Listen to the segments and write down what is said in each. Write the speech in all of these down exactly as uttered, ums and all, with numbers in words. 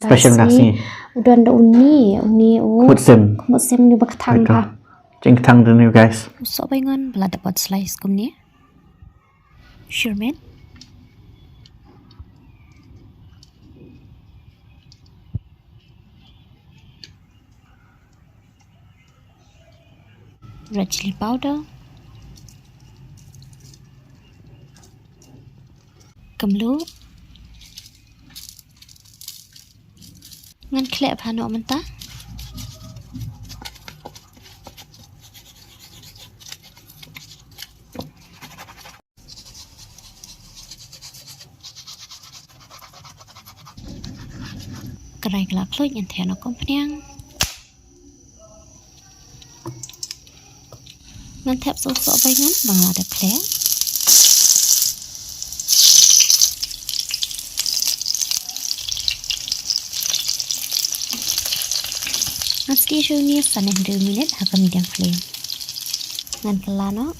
Special na sngi. U don da uni, uni u. Khmut sim. Khmut sim ni ba kthang ba. Jing kthang dun you guys. U sohbaingon ba la dep bad slice kumne. Sure, man. Red chili powder. Kumlo. Ngan khleh bha noh mynta. Krai ka la khluit ngan thep noh kum phniang. Ngan thep soh soh bai ngan bang la da khleh. Ngan stir shuh ni san hynriew minit ha ka medium flame. Ngan kylla noh.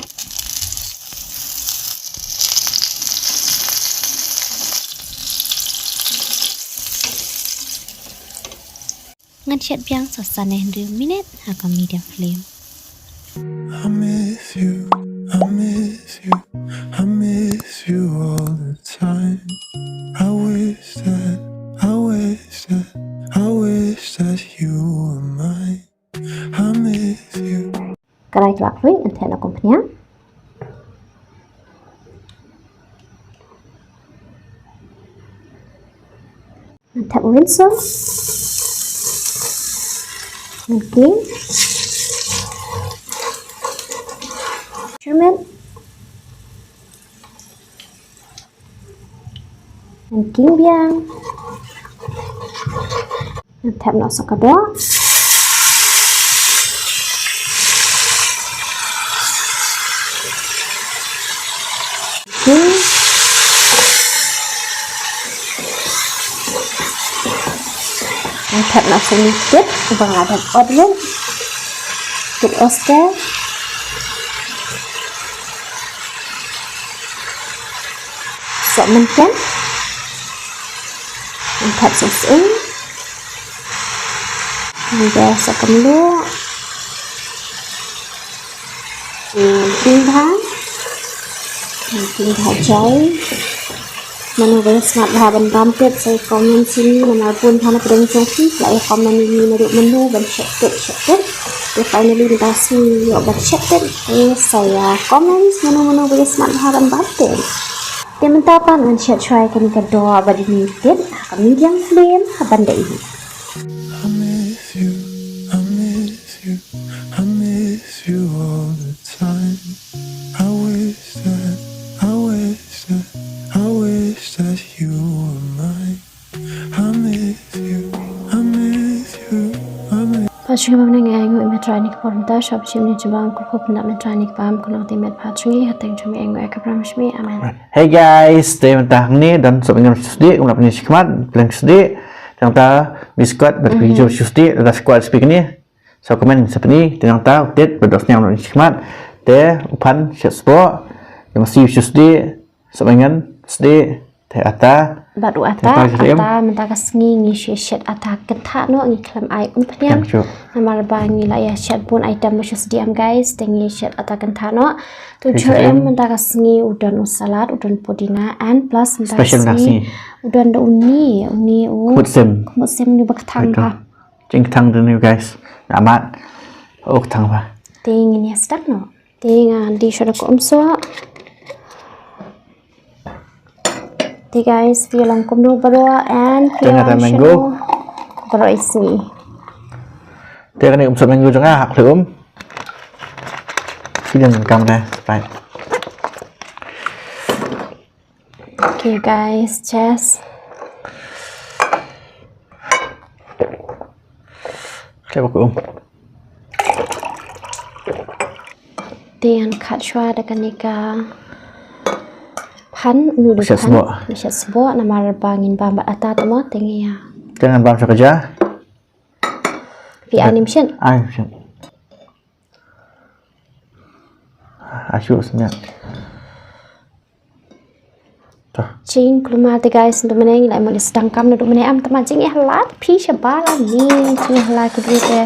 Ngan shet biang sa san hynriew minit ha ka medium flame. I miss you, I miss you, I miss you all the time. I wish that, I wish that, I wish that you were mine. I miss you. Krai ka la khluit ngan thep noh kum phniang. Ngan thep u rynsun. Ngan king. Syrmit. Ngan king biang. Ngan thep noh sa ka doh. King. Ngan thep noh sa ni kit, ba nga dang ot lut. Kit oyster. Soh mynken. Ngan thep sa sying. Ngan thep sa kumlo. Ngan king bha. Ngan king bha jai. Mano ba smat bha ban bam tit sa comment sini namar bun bha na pdeng jong phi la ïa comment ïa ngi naduh mynno ban check tit check tit. Te finally mynta sngi ïoh ban check tit. Te sa ïa comment mano mano ba smat bha ban bam tit. Te mynta pat ngan shet shuwa ïa kane ka doh ba dei tit ha ka medium flame ha ban da ïa. I miss you, I miss you, I miss you all the time. I wish that, I wish that, I wish that you were mine. I miss you, I miss you, I miss. Pat shuwa ba nang ai ngu em trai ni ka por mynta shop shim ni jubang ku kup na em trai ni ka pam ku nang ti met pat shuwa ha teng chumi ai ngu ai ka pram shmi. Amen. Hey guys, te mynta hangne don sohbaingon sdih, kumla pynshikmat, pleng sdih. Te nangta biskot bad pynjur sdih, da squad sdih ni. So comment sa pyni, te nangta u tit bad u sniang u shikmat. Te u phan shet sboh. Te masi u sdih, sohbaingon sdih, te ata. Bad u ata, ata mynta ka sngi ngi shu shet ata kynthah noh, ngi khlem ai umphniang. Namar ba ngi la ïa shet bun item ba shu sdih em guys, te ngi shet ata kynthah noh. Te u jhur em mynta ka sngi u don u salad, u don pudina, and plus mynta ka sngi u don da uni, uni u khmut sim. Khmut sim ni ba kthang ba. Jing kthang dun you guys. Amat. Oh kthang ba. Te ngin ïa start noh. Te ngan dih shuwa da ka umsoh. Te guys, phi long kumno baroh and phi long mango. Baroh isngi. Te kane umsoh mango jong nga hak le um. Phi dang kam da, bye. Okay guys, cheers. Khlem ba kum. Te ngan khat shuwa da kane ka phan, nu da phan. Shet sboh namar ba ngin bam bad ata te mo te ngi ïa. Te ngan bam shuwa ka ja. Phi ai nim shen. Ai nim shen. Ai shu shen. Jing kulmar te guys, ndu mane ngi la mane sdang kam ndu mane am tama jing eh lat phi shabar ani jing eh lat kudri te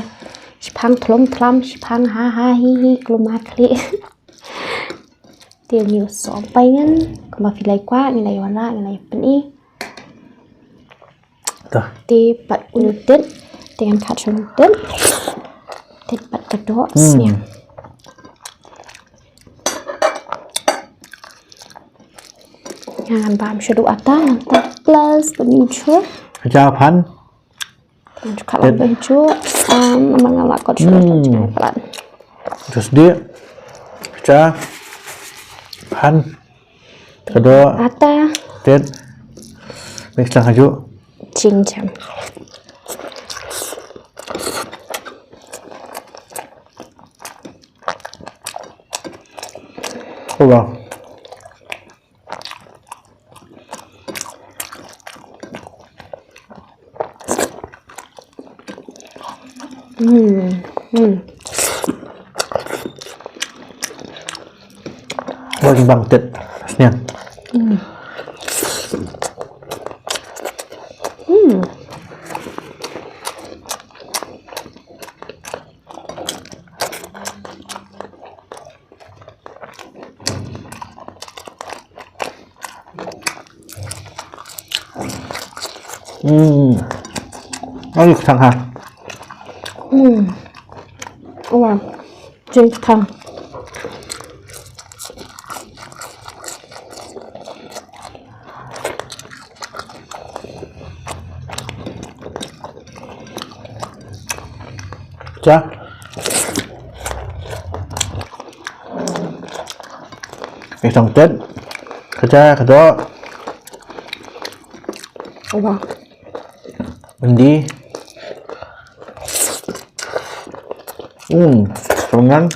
shipang thlom thlam shipang ha ha hi hi kulmar khli. Te ngi so paingan kumba phi lai kwa ngi lai wala ngi lai peni. Te pat unu tit te ngan khat shon tit. Tit pat ka dok snya. Ngan bam shudu ata ngan ta plus penichur. Aja phan. Ngan khat lam penichur. Am ngan la kot shudu ata jngai plan. Terus dia. Aja phan. Kado. Ata. Tet. Mix lang haju. Jing jam. Oh wow. Hmm. Hmm. Wah, bang tet. Snian. Hmm. Hmm. Hmm. Ayo, sang ha. Hmm. Wah, jing thang. Cha. Ngi song tet. Kacha kado. Wah. Mandi. Hmm, sangan.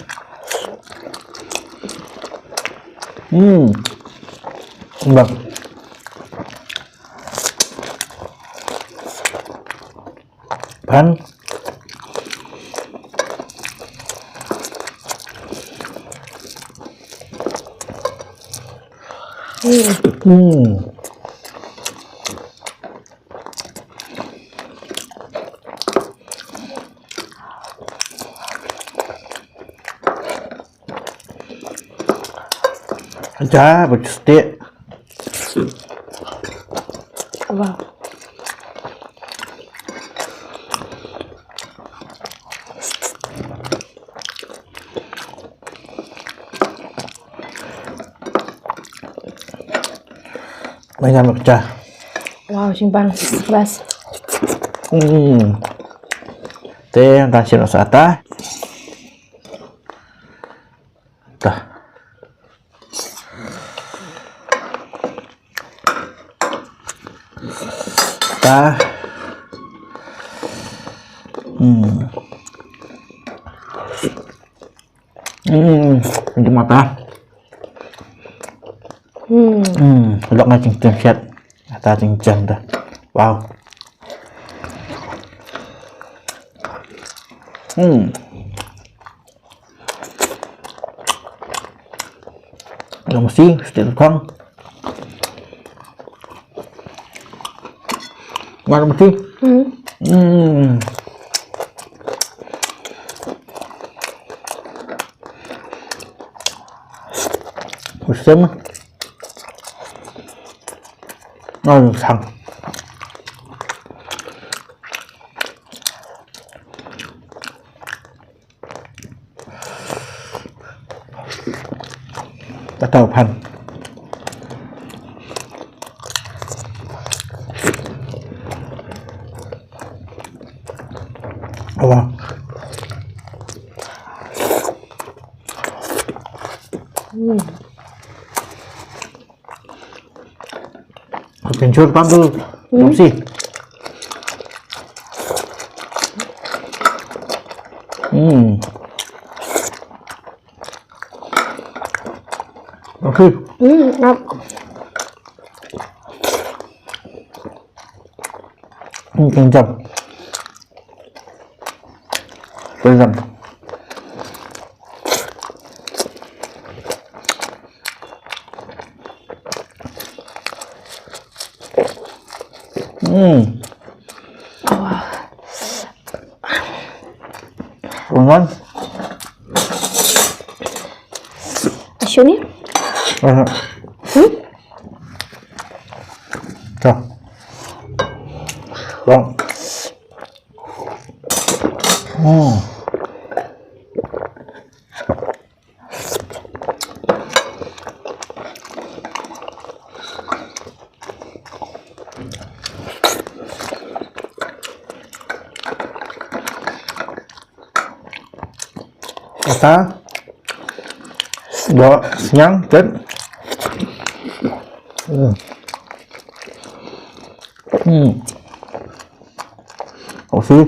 Hmm. Bang. Pan. Hmm. Ja, but stick. Wow. Mai ngam pecah. Wow, simpang. Bas. Hmm. Te, ang kasih rasa atas. Tah. Tah. Hmm. Hmm, di mata. Hmm. Hmm, lok ngai jing jing siat. Ata jing jing dah. Wow. Hmm. Yang mesti, mesti tukang. Mana mesti? Hmm. Hmm. Mesti mah. Ngon sang. Tatau pan. Awa. Hmm. Kencur pan tu. Hmm. Mesti. Hmm. Oke. Hmm, ap. Hmm, kencur. Kencur. Hmm. Ngon. Shuni? Aha. Hmm? Tuh. Bang. Hmm. Kata. Dok snyang tet. Hmm. Hmm. Osi.